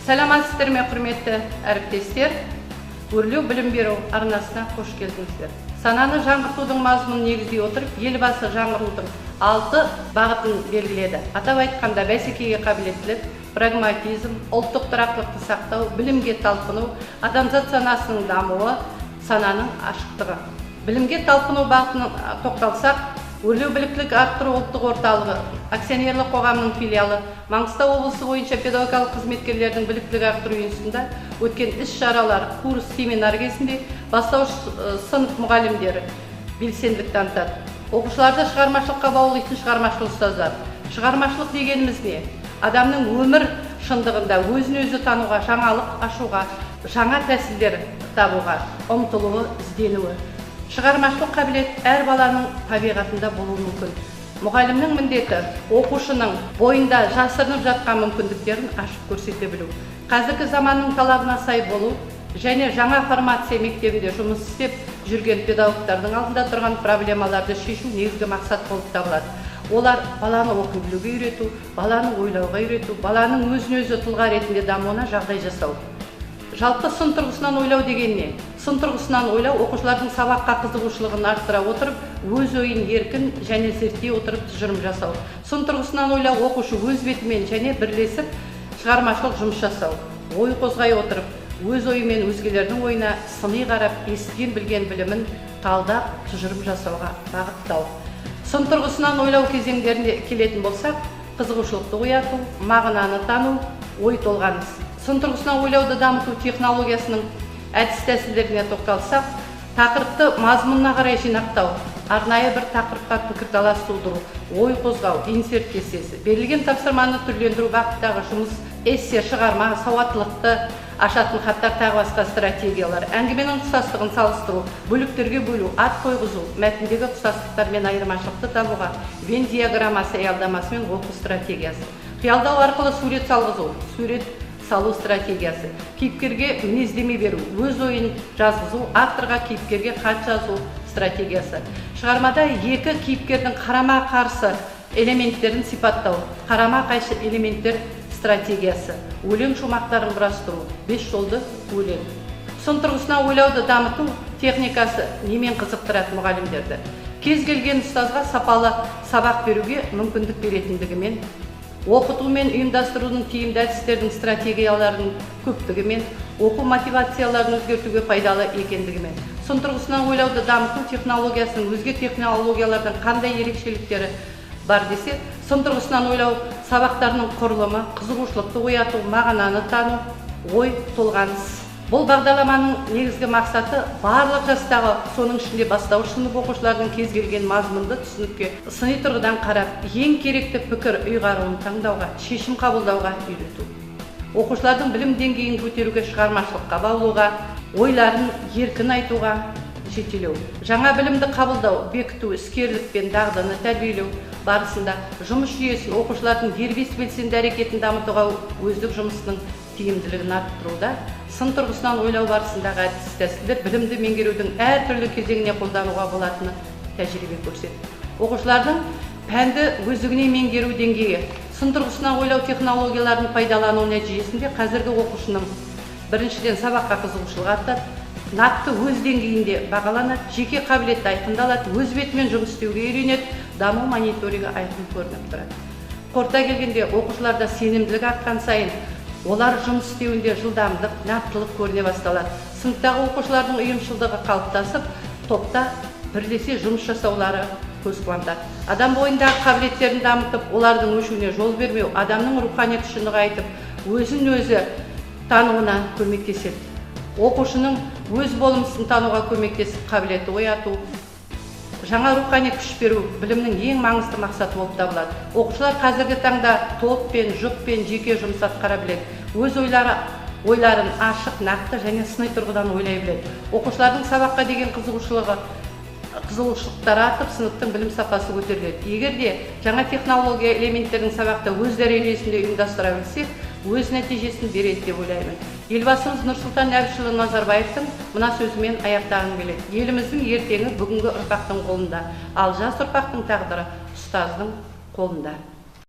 Саламатсыздар ма, құрметті әріптестер? Өрлеу білім беру арнасына қош келдіңіздер. Сананы жаңғыртудың мазмұнын негіздей отырып, Елбасы жаңғырудың 6 бағытын белгіледі. Атап айтқанда, бәсекеге қабілеттілік, прагматизм, ұлттық тұрақтылықты сақтау, білімге талпыну, адамзат санасының дамуы, сананың ашықтығы. Білімге талпыну бағытына тоқталсақ, Өрлеу біліктілік арттыру ұлттық орталығы акционерлік қоғамының филиалы Маңғыстау облысы бойынша педагогикалық қызметкерлердің біліктілік арттыру институтында өткен іс-шаралар, курс, семинар кезінде бастауыш сынып мұғалімдері белсенділік танытады. Оқушыларды шығармашылыққа баулитын шығармашыл ұстаздар. Шығармашылық дегеніміз не? Адамның өмір шындығында өзін өзі тануға, жаңалық ашуға, жаңа тәсілдер табуға ұмтылуы, ізденуі. Шығармашылық қабілет әр баланың табиғатында болуы мүмкін. Мұғалімнің міндеті оқушының бойында жасырынып жатқан мүмкіндіктерін ашып көрсете білу. Қазіргі заманның талабына сай болу және жаңа формация мектебінде жұмыс істеп жүрген педагогтардың алдында тұрған проблемаларды шешу негізгі мақсат болып табылады. Олар баланы оқи білуге үйрету, баланы ойлауға үйрету, баланың өзін өзі тұлға ретінде дамуына жағдай жасау. Жалпы сын тұрғысынан ойлау деген не? Сын тұрғысынан ойлау оқушылардың сабаққа қызығушылығын арттыра отырып, өз ойын еркін және зерттей отырып тұжырым жасау. Сын тұрғысынан ойлау оқушы өз бетімен және бірлесіп шығармашылық жұмыс жасау. Ой қозғай отырып, өз ойымен өзгелердің ойына сыни қарап, естіген білген білімін талдап, тұжырым жасауға бағыттау. Сын тұрғысынан ойлау кезеңдерінде келетін болсақ, қызығушылықты ояту, мағынаны тану, ой толғаныс. Сын тұрғысынан ойлауды дамыту технологиясының әдіс тәсілдеріне тоқталсақ, тақырыпты мазмұнына қарай жинақтау, арнайы бір тақырыпқа пікірталас тудыру, ой қозғау, инсерт кестесі, берілген тапсырманы түрлендіру бағыттағы жұмыс, эссе, шығарма, сауаттылықты ашатын хаттар, тағы басқа стратегиялар, әңгіменің ұқсастығын салыстыру, бөліктерге бөлу, ат қойғызу, мәтіндегі ұқсастықтар мен айырмашылықты табуға, Венн диаграммасы аялдамасымен оқу стратегиясы, қиялдау арқылы сурет салғызу, сурет салу стратегиясы, кейіпкерге мінездеме беру, өз ойын жазғызу, авторға кейіпкерге хат жазу стратегиясы. Шығармада екі кейіпкердің қарама-қарсы элементтерін сипаттау, қарама-қайшы элементтер стратегиясы, өлең шумақтарын құрастыру, 5 жолды өлең. Сын тұрғысынан ойлауды дамыту техникасы немен қызықтырады мұғалімдерді? Кез келген ұстазға сапалы сабақ беруге мүмкіндік беретіндігімен, оқыту мен ұйымдастырудың тиімді әдістердің стратегияларының көптігімен, оқу мотивацияларын өзгертуге пайдалы екендігімен. Сын тұрғысынан ойлауды дамыту технологиясының өзге технологиялардан қандай ерекшеліктері бар десе, сын тұрғысынан ойлау сабақтарының құрылымы, қызығушылықты ояту, мағынаны тану, ой толғаныс. Бұл бағдарламаның негізгі мақсаты барлық жастағы, соның ішінде бастауыш сынып оқушылардың кез келген мазмұнды түсінікке сыни тұрғыдан қарап, ең керекті пікір ұйғаруын таңдауға, шешім қабылдауға үйрету. Оқушылардың білім деңгейін көтеруге, шығармашылыққа баулуға, ойларын еркін айтуға жетелеу. Жаңа білімді қабылдау, бекіту, іскерлік пен дағдыны тәрбиелеу барысында жұмыс жүйесін, оқушылардың дербес белсенді әрекетін дамытуға, өздік жұмысының тиімділігін арттыруда, сын тұрғысынан ойлау барысындағы әдіс тәсілдер білімді меңгерудің әртүрлі кезеңіне қолдануға болатыны тәжірибе көрсетті. Оқушылардың пәнді өздігінен меңгеру деңгейі, сын тұрғысынан ойлау технологияларын пайдалану нәтижесінде қазіргі оқушының біріншіден сабаққа қызығушылығы артады, нақты өз деңгейінде бағаланады, жеке қабілеті айқындалады, өз бетімен жұмыс істеуге үйренеді, даму мониторингі айқын көрініп тұрады. Қорыта келгенде оқушыларда сенімділік артқан сайын олар жұмыс істеуінде жылдамдық, нақтылық көріне басталады. Сыныптағы оқушылардың ұйымшылдығы қалыптасып, топта бірлесе жұмыс жасаулары көз қуантады. Адам бойындағы қабілеттерін дамытып, олардың өшуіне жол бермеу, адамның рухани күшін нығайтып, өзін өзі тануына көмектеседі. Оқушының өз болмысын тануға көмектесіп, қабілеті ояту, жаңа рухани күш беру білімнің ең маңызды мақсаты болып табылады. Оқушылар қазіргі таңда топпен, жұппен жеке жұмыс атқара біледі. Өз ойларын ашық, нақты және сыни тұрғыдан ойлай біледі. Оқушылардың сабаққа деген қызығушылықтары артып, сыныптың білім сапасы көтеріледі. Егер де жаңа технология элементтерін сабақта өз дәрежесінде ұйымдастыра білсек, өз нәтижесін береді деп ойлаймын. Елбасымыз Нұрсұлтан Әбішұлы Назарбаевтың мына сөзімен аяқтағым келеді. Еліміздің ертеңі бүгінгі ұрпақтың қолында, ал жас ұрпақтың тағдыры ұстаздың қолында.